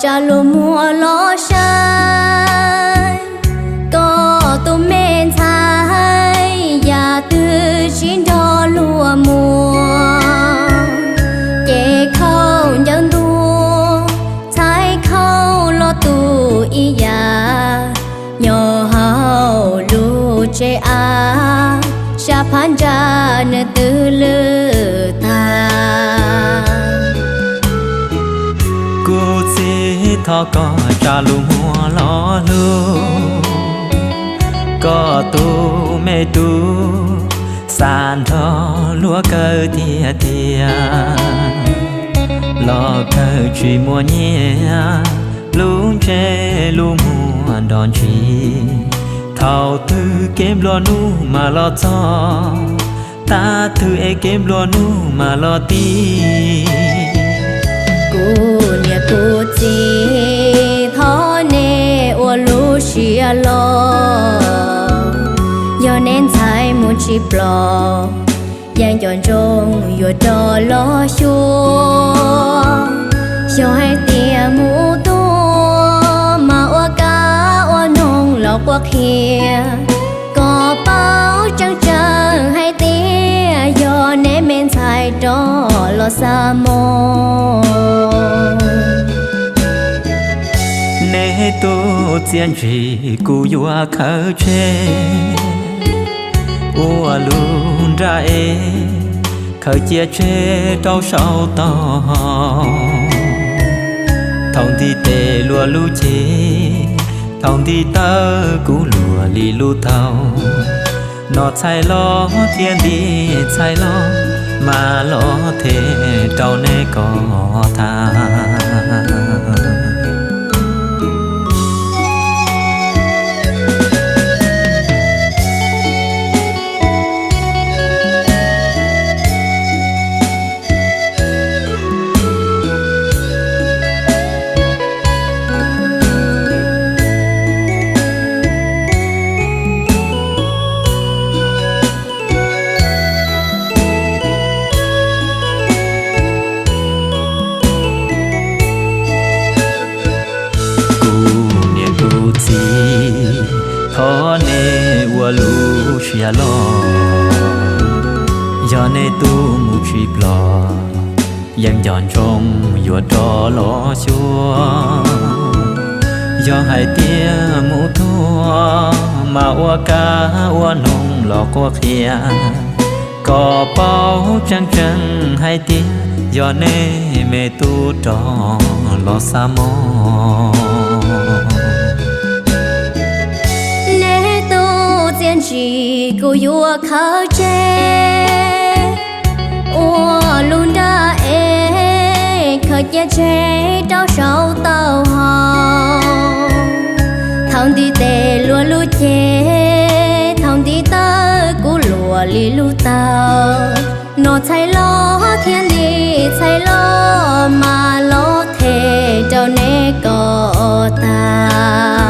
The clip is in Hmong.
Tsa lub muag los saib, koj tus me ntxhais yam twg tsis nrog luag muag. Ces khaub ncaws ntuag, txhais khaub los tu ib yam, nyob hauv lub tsev av, sab phab ntsa nws twb lwj tag. Kuv txiv, thov koj tsa lub muag los hlub koj tus me tub, xav nrog luag kawm tiag tiag, los kawm tsis muaj nyiaj, lub ntsej lub muag nrov ntshis. Thaum twg kev nplua nuj mam los txog, thaum twg es kev nplua nuj mam los tib. Kuv niam kuv txiv, thov nej ua lub siab loj, yog nej ntxhais mus tsis plos, yeej nco ntsoov yuav rov los xyuas. Yog hais tias mus tuaj mas ua kab ua noog los quaj qhia, kom paub tseeb tseeb hais tias yog nej me ntxhais rov los xa mov. Nej tus txiaj ntsig kuv yuav khaws tseg, ua lub nra es khaws cia tseg rau saum tau hau. Thaum ntiv tes luag lub cev, thaum ntiv taw kuv luag li lub taub. No txhais los thiab ntiv txhais los, mam los them rau nej kom tag. Kuv niam kuv txiv, thov nej ua lub siab loj, yog nej tus mus tsis plos, yeej nco ntsoov yuav rov los xyuas. Yog hais tias mus tuaj mas ua kab ua noog los quaj qhia, kom paub tseeb tseeb hais tias yog nej me tub rov los xa mov. Nej tus txiaj ntsig kuv yuav khaws tseg, ua lub nra es khaws cia tseg rau saum tau hau. Thaum ntiv tes luag lub cev, thaum ntiv taw kuv luag li lub taub. No txhais los thiab ntiv txhais los, mam los them rau nej kom tag.